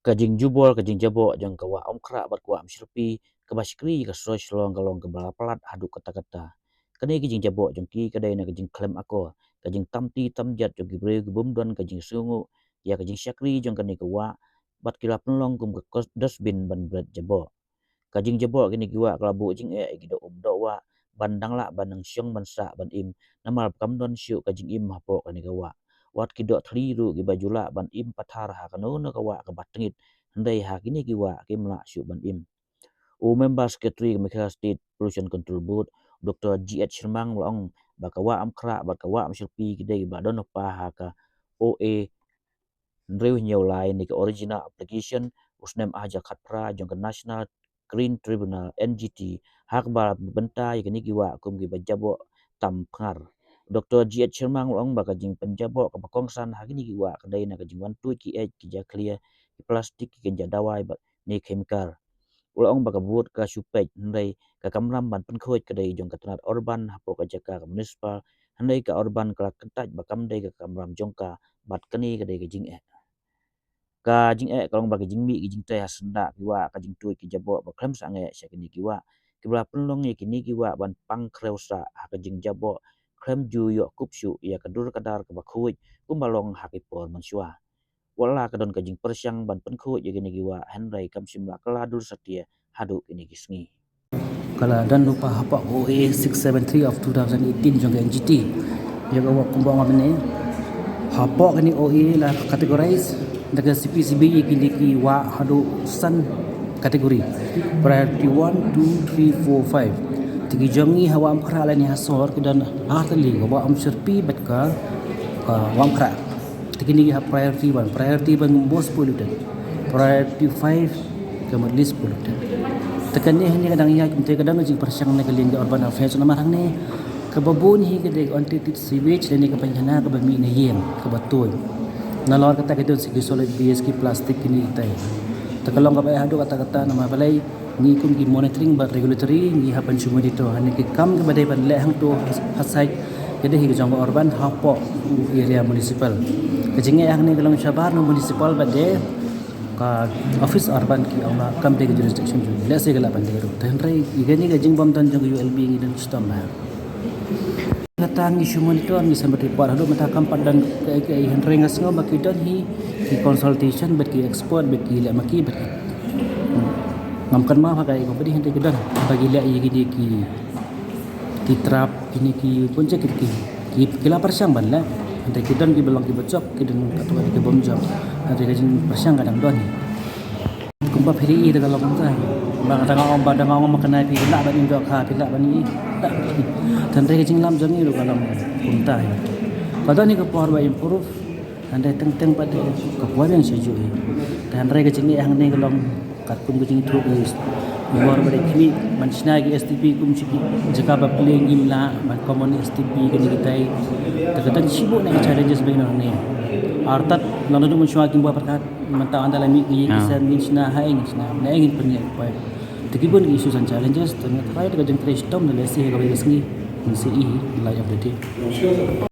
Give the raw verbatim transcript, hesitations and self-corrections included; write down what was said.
Ka jingjubor ka jingjaboh jong ka Wah Umkhrah bad ka Wah Umshyrpi kaba shakri ka Shroi Shillong ka long kaba la palat haduh katta katta. Kane ka jingjaboh jong ki ka dei na ka jingkhlem akor, ka jingtamti tamjat jong ki briew ki bym don ka jingsngewnguh ïa ka jingshakri jong kane ka wah, bad ki la pynlong kum ka kos dustbin ban bret jaboh. Ka jingjaboh kine ki wah ka la buh jingeh ïa ki doh um doh wah ban dang lah ban nang shong ban sah ban im, namar ba kam don shuh ka jingim hapoh kane ka wah. Wat ki doh thli ruh kiba ju lah ban im pathar ha kano kano ka wah kaba tngit, hynrei ha kine ki wah kim lah shuh ban im. U Member Secretary ka Meghalaya State Pollution Control Board, Doctor G H Shymmang, u la ong ba ka Wah Umkhrah bad ka Wah Umshyrpi ki dei ba don lypa ha ka O A hynriew hynñiew lai ne ka Original Application u snem ar hajar khatphra jong ka National Green Tribunal, N G T, ha kaba bynta ïa kine ki wah kum kiba jaboh tam pyngar. Doctor G H Shymmang u la ong ba ka jingpynjaboh kaba kongsan ha kine ki wah ka dei na ka jingwan tuid ki eit, ki jakhlia, ki plastik, ki kynja dawai bad ne chemical. U la ong ba ka bud ka shu peit, hynrei ka kamram ban pynkhuid ka dei jong ka tnat urban hapoh ka jaka ka municipal, hynrei ka urban ka la kyntait ba kam dei ka kamram jong ka, bad kane ka dei ka jingeh. Ka jingeh ka long ba ka jingmih ka jingtei ha syndah ki wah, ka jingtuid ki jaboh ba khlem sangeh sha kine ki wah, kiba la pynlong ïa kine ki wah ban pang khrew sah ha ka jingjaboh khlem ju ïoh kup shuh ïa ka dur ka dar kaba khuid kumba long ha ki por mynshuwa. Wat la ka don ka jingpyrshang ban pynkhuid ïa kine ki wah, hynrei kam shym la kylla dur satia haduh kine ki sngi. Ka la don lypa hapoh O A six seven three of two thousand eighteen jong ka N G T. Ïa ka wah kumba nga ong mynne, hapoh kane O A la categorize da ka C P C B ïa kine ki wah haduh san category. Priority one, two, three, four, five. Te ki jong ngi ha Wah Umkhrah lane ha sor ki don ar tylli, ka Wah Umshyrpi bad ka, ka Wah Umkhrah. Te kine ki ha priority one, priority one most polluted. Priority five ka mut least polluted. Te kane hangne ka dang ïaid kumta, ka dang ka jingpyrshang na ka liang ka Urban Affairs namar hangne kaba bun hi ka dei ka untreated sewage lane ka painkhana kaba mih na ïing kaba tuid. Nalor kata ka don sa ki solid waste, ki plastik, kine kitai. Te ka long kaba eh haduh katta katta namar balei ngi kum ki monitoring bad regulatory ngi hap ban shu monitor hangne ki kam kiba dei ban leh hangto ha, ha site ka dei hi ka jong ka urban hapoh u area municipal. Ka jingeh hangne ka long shabar na municipal bad de ka office urban ki ong ba kam dei ka jurisdiction jong ngi. Lehse ka lah ban dei ruh. Te hynrei ïa kane ka jingbym don jong ka U L B ngi don shitom bha. Kata ngi shu monitor, ngi submit report haduh mynta kam pat don kaei kaei, hynrei nga sngew ba ki don hi ki consultation bad ki expert bad ki leh ma ki bad ki, hmm, ngam kynmaw ha kaei company, hynrei ki don ba ki leh ïa kine ki, ki trap, kine ki, bun jait ki, ki, ki la pyrshang ban leh, hynrei ki don kiba long kiba jop, ki don katto ki bym jop, hynrei ka jingpyrshang ka dang don hi. Kumba phi ïohi da ka long kumta. Ba nga dang ong, ba dang ong ma kane phi lah ban im dohkha, phi lah ban ïohi. Tang hynrei ka jinglam jong ngi ruh ka long kumta. Ka don hi ka por ba improve. Hynrei teng teng pat ka por biang sha juh hi. Tang hynrei ka jingeh hangne ka long katkum ka jingïathuh ïa u bor ba dei khmih ban shna ki S T P kum shi ki jaka ba plie ngim lah ban common S T P kine kitai. Te ka don shibun na ki challenges ba ngi don hangne. Artat long naduh mynshuwa kim ba pyrkhat. Mynta ynda la mih ki ïing ki sem ngin shna, haei ngin shna, naei ngin pynïaid pipe. Te ki bun ki issues and challenges, te nga tharai te ka jingtrei shitom da lehse ha kawei ka sngi ngin sa ïohi light of the day.